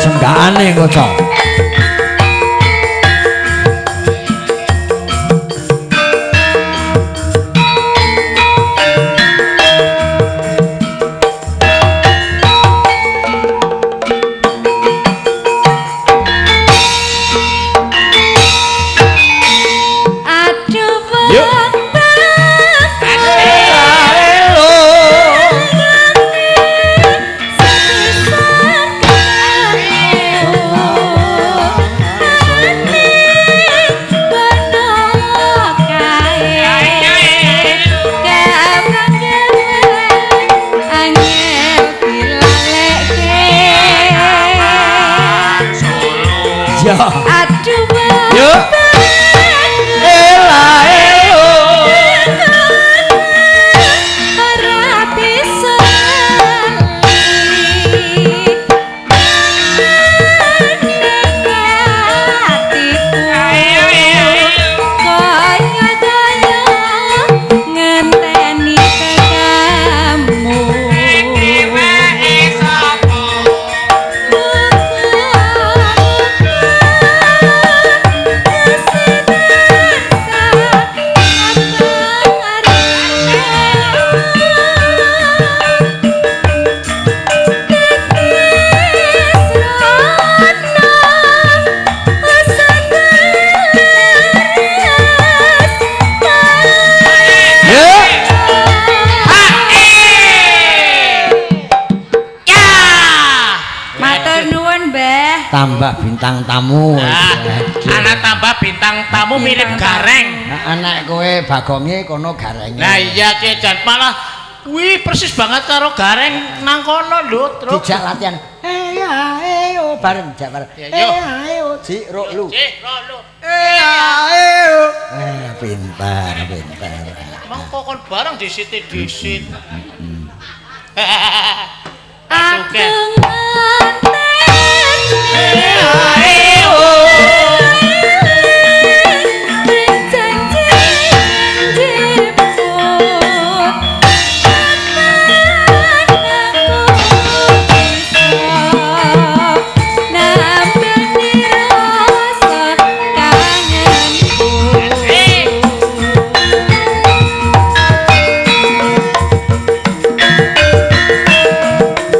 Senggakane kocok. Aduh Yuk. Ya. Aduh, Yuk. Ela elo. Ora bisa kaya-kaya ngenteni tekamu. Matur nuwun, Mbah. Tambah bintang tamu. Nah, anak tambah bintang tamu mirip gareng. Nah, anak kowe bagonge kono garenge. Nah iya ki jan malah wih persis banget karo gareng nang kono lho, Truk. Dijak latihan. Eh ya, eh yo bareng jak bareng. Ya, Eh yo. ya, eh yo ji ro lu. Cih, ro lu. Eh ya, eh yo. Eh pintar, pintar. Mengko kon bareng disit-disit. Aku Oke. ngenteni.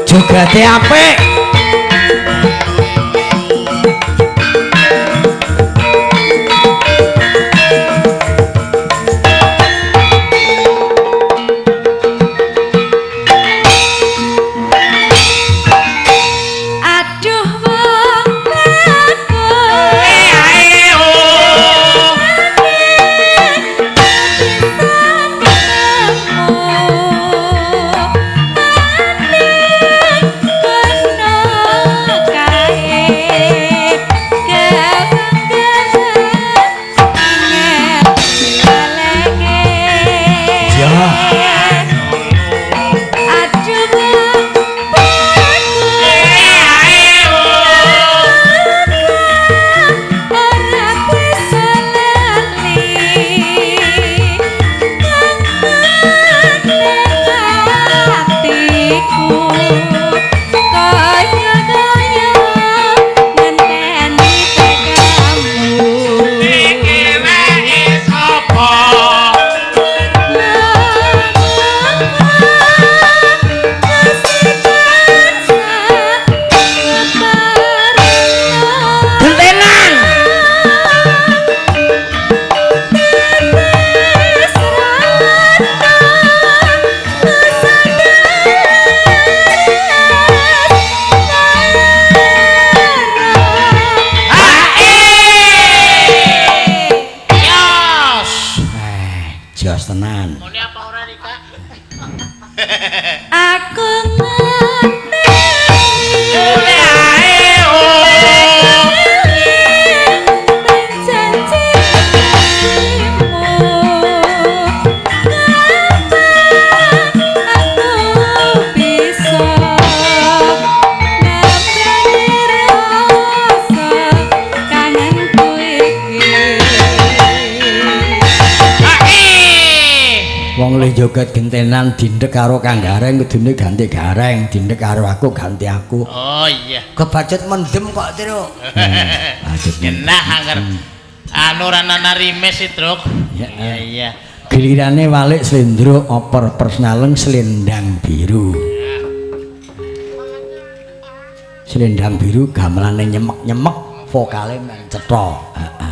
Jogate apik. Aduh wong bagus. joget gentenan dindek karo Kang Gareng kudune ganti Gareng, dindek karo aku ganti aku. Oh iya. Kebacut mendem kok, Truk. Bacut. Genah angger anu ora ana rime sih, Truk. Iya iya. Gilirane walik slendro oper personalen selendang biru. Selendang biru gamelane nyemek-nyemek, vokale men cetha. Heeh.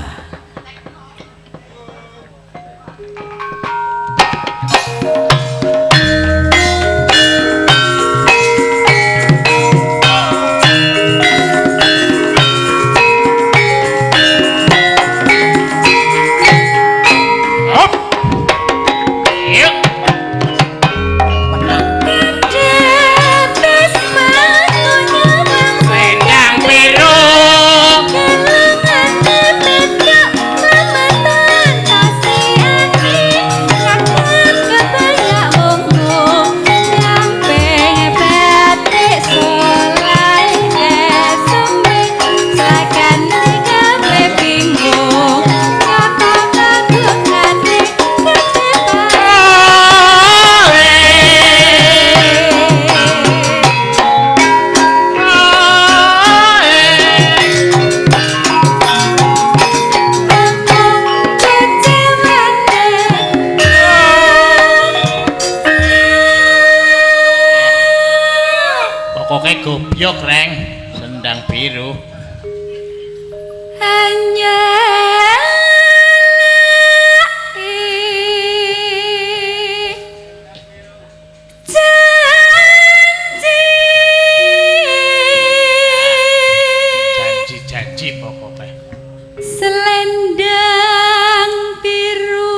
Gobyok reng sendang biru hanya janji janji-janji pokoknya selendang biru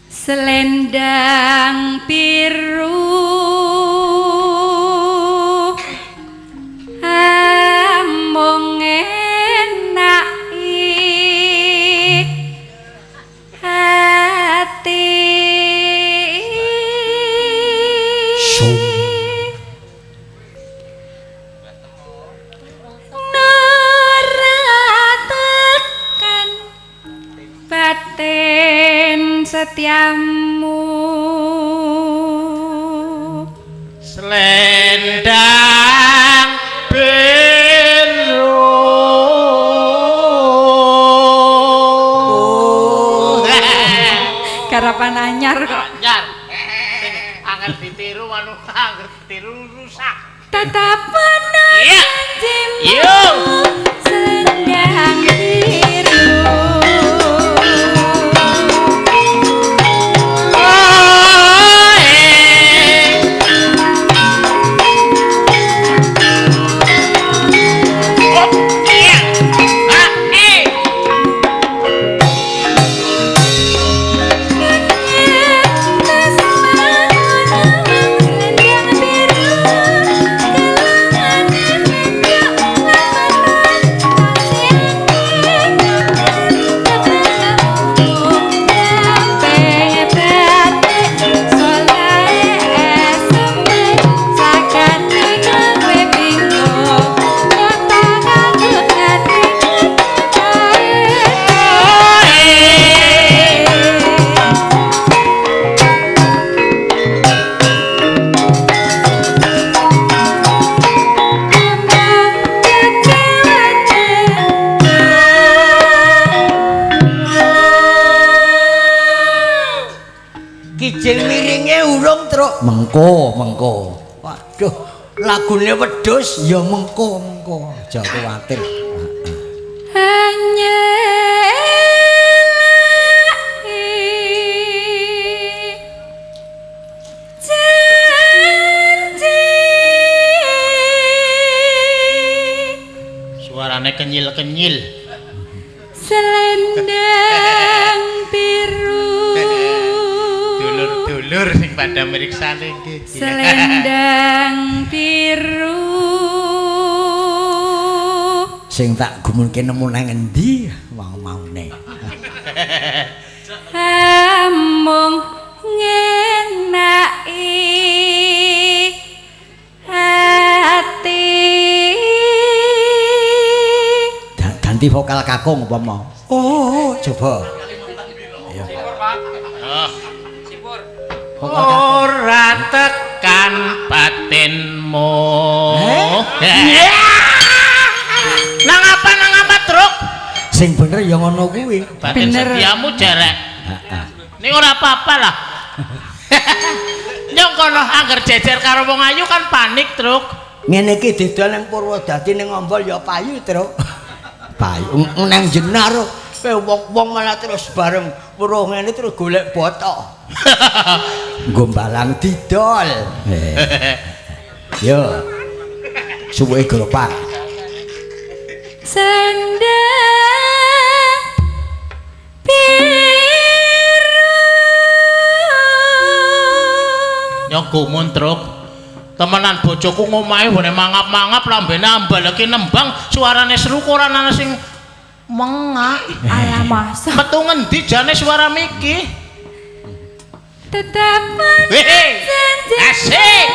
selendang biru amung enaki hati nuratakan batin setiamu selendang biru. Garapan anyar kok. Anyar. Sing angel ditiru anu angger ditiru rusak. Tetap ana janjimu. Yo. Selendang biru. Kijing miringe urung, Truk. Mengko, mengko. Waduh, lagune wedhus ya mengko, mengko. Aja kuwatir. Hanya janji. Suarane kenyil-kenyil. Selendang biru. Dulur-dulur sing pada mriksane iki. Selendang biru. Sing tak gumunke nemu nang endi mau-maune. Amung ngenaki hati. Ganti vokal kakung apa mau? Oh, coba. Ora tekan batinmu. Nang apa truk? Sing bener ya ngono kuwi. Batin setiamu jarek. Heeh. Ning ora apa-apa lah. Nyong kono angger jejer karo wong ayu kan panik, Truk. Ngene iki didol nang Purwodadi ning Ombol ya payu, Truk. Payu nang Jenar kowe wong-wong malah terus bareng weruh ngene terus golek botok. Gombalang didol. Yo. Suwuke gerobak. Selendang biru. Nyong gumun, Truk. Temenan bojoku ngomahe wone mangap-mangap lambene ambal iki nembang suarane seru ora ana sing mengak. Alah masa. Metu ngendi jane suara miki? Tetap asik.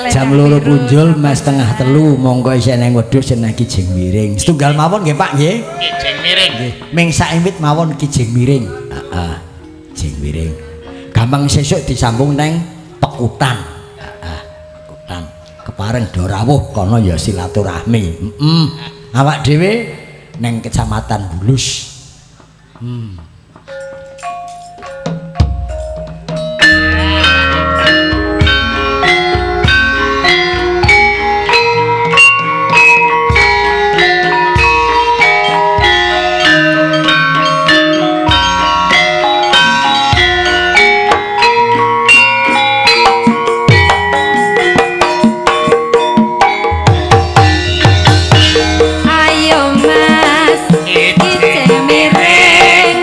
Jam 2 punjul mas 2:30 monggo isih nang wedhus seneng kijing miring. Setunggal mawon nggih Pak nggih. Kijing miring. Nggih. Ming saimit mawon kijing miring. Heeh. Kijing miring. Gampang sesuk disambung nang Pekutan. Heeh. Pekutan. Kepareng do rawuh kono ya silaturahmi. Heeh. Awak dhewe nang Kecamatan Bulus. Ayo Mas, kijing miring.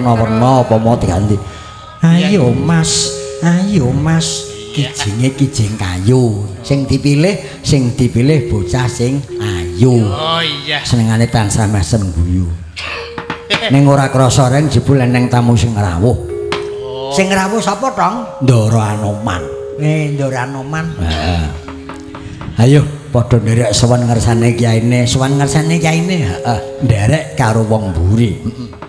werna-werna apa mau diganti. Ayo Mas, ayo Mas. Kijinge kijing kayu. Sing dipilih bocah sing ayu. Oh iya. Senengane tansah mesem guyu. Ning ora krasa ren jebul eneng tamu sing rawuh. Sing rawuh sapa, Tong? Ndara Anoman. Ndara Anoman. Heeh. Ayo padha nderek sowan ngersane kiyaine, sowan ngersane kiyaine, heeh. Nderek karo wong mburi. Heeh.